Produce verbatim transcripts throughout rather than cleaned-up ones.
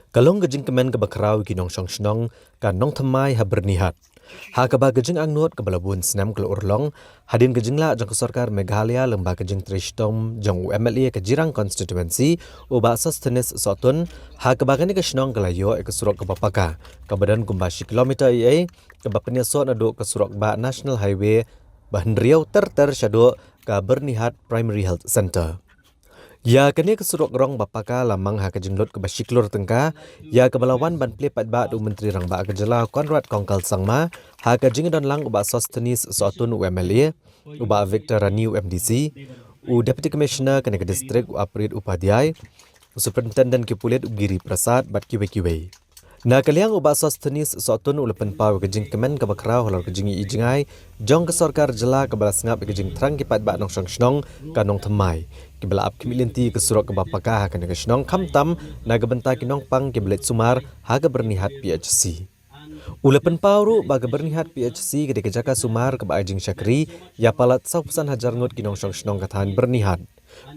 Ka long ka jingkmen kaba khraw ïa ki nongshong shnong ka Nongthymmai ha Byrnihat, ha kaba ka jingangnud kaba la bun snem ka la urlong hadien ka jinglah jong ka sorkar Meghalaya lyngba ka jingtrei shitom jong u M L A ka Jirang Constituency, u Bah Sosthenes Sohtun, ha kaba kane ka shnong ka la ïoh ïa ka surok kaba paka, kaba don kumba shi kilometer ïa ei, kaba pynïasoh naduh ka surok bah National Highway ba hynriew ter ter shaduh ka Byrnihat Primary Health Centre. Ïa kane ka surok rong ba paka la mang ha ka jinglut kaba shi klur tyngka, ïa kaba la wan ban plie paidbah da u Myntri Rangbah ka jylla Conrad Kongkal Sangma, ha ka jingdon lang u Bah Sosthenes Sohtun u M L A, u Bah Victor Rani u M D C, u Deputy Commissioner kane ka district u Aprit Upadhyay, u Superintendent ki pulit u Giri Prasad bad kiwei kiwei. Na ka liang u Bah Sosthenes Sohtun u la pynpaw ïa ka jingkmen kaba khraw halor ka jingïohi jngai jong ka sorkar jylla kaba la sngap ïa ka jingthrang ki paidbah nongshong shnong ka Nongthymmai, kiba la ap khmih lynti ïa ka surok kaba paka ha kane ka shnong, khamtam na ka bynta ki nongpang kiba leit sumar ha ka Byrnihat P H C. U la pynpaw ruh ba ka Byrnihat P H C ka dei ka jaka sumar kaba ai jingshakri ïa palat sawphew san hajar ngut ki nongshong shnong ka thaiñ Byrnihat.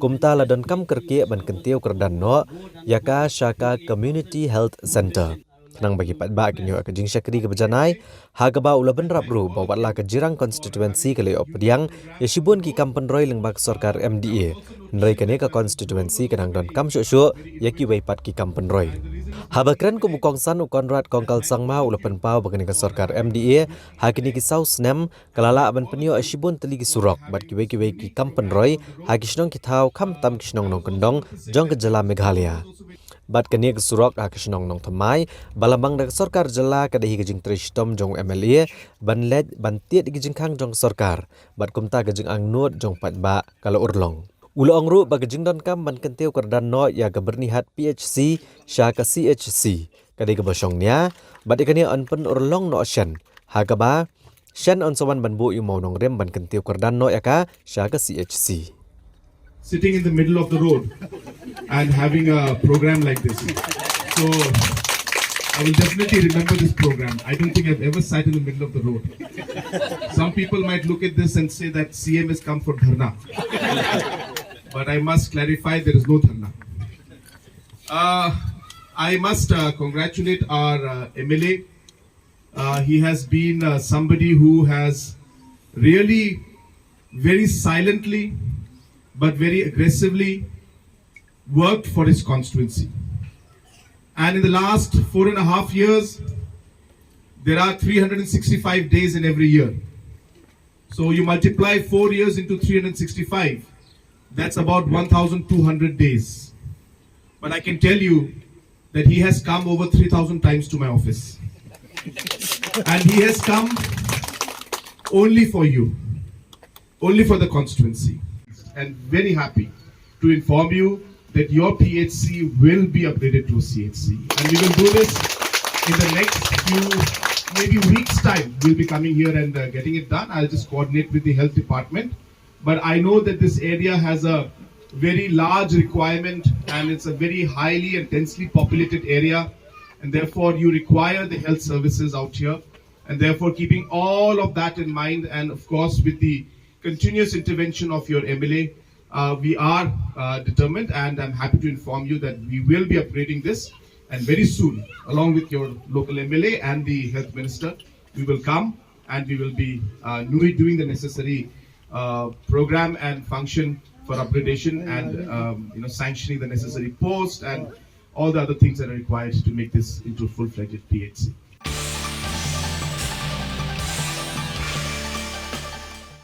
Kumta la donkam kyrkieh ban kyntiew kyrdan noh ïa ka sha ka Community Health Centre, khnang ba ki paidbah kin ïoh ïa ka jingshakri kaba janai, ha kaba u la bynrap ruh ba wat la ka Jirang Constituency ka la ïoh pdiang ïa shibun ki kam pynroi lyngba ka sorkar M D A, hynrei kane ka constituency ka dang donkam shuh shuh ïa kiwei pat ki kam pynroi. Haba kren kum u kongsan, u Conrad Kongkal Sangma u la pynpaw ba kane ka sorkar M D A ha kine ki saw snem ka la lah ban pynïoh ïa shibun tylli ki surok bad kiwei kiwei ki kam pynroi ha ki shnong ki thaw, khamtam ki shnong nongkyndong jong ka jylla Meghalaya. Bad kane ka surok ha ka shnong Nongthymmai ba la mang da ka sorkar jylla ka dei hi ka jingtrei shitom jong u M L A ban leit ban tied ïa ki jingkhang jong ka sorkar, bad kumta ka jingangnud jong paidbah ka la urlong. U la ong ruh ba ka jingdonkam ban kyntiew kyrdan noh ïa ka Byrnihat P H C sha ka C H C ka dei kaba shong nia, bad ïa kane yn pynurlong noh shen, ha kaba shen yn sa wan ban buh ïa u mawnongrim ban kyntiew kyrdan noh ïa ka sha ka C H C. Sitting in the middle of the road and having a program like this. So I will definitely remember this program. I don't think I've ever sat in the middle of the road. Some people might look at this and say that C M has come for dharna. But I must clarify, there is no dharna. Uh, I must uh, congratulate our uh, M L A. Uh, he has been uh, somebody who has really very silently but very aggressively worked for his constituency. And in the last four and a half years, there are three hundred sixty-five days in every year. So you multiply four years into three hundred sixty-five, that's about one thousand two hundred days. But I can tell you that he has come over three thousand times to my office. And he has come only for you, only for the constituency. And very happy to inform you that your P H C will be upgraded to a C H C. And we will do this in the next few, maybe weeks' time. We'll be coming here and uh, getting it done. I'll just coordinate with the health department. But I know that this area has a very large requirement, and it's a very highly and densely populated area, and therefore you require the health services out here. And therefore, keeping all of that in mind, and of course, with the continuous intervention of your M L A, uh, we are uh, determined, and I'm happy to inform you that we will be upgrading this. And very soon, along with your local M L A and the health minister, we will come and we will be uh, doing the necessary uh, program and function for upgradation and um, you know, sanctioning the necessary post and all the other things that are required to make this into a full-fledged P H C.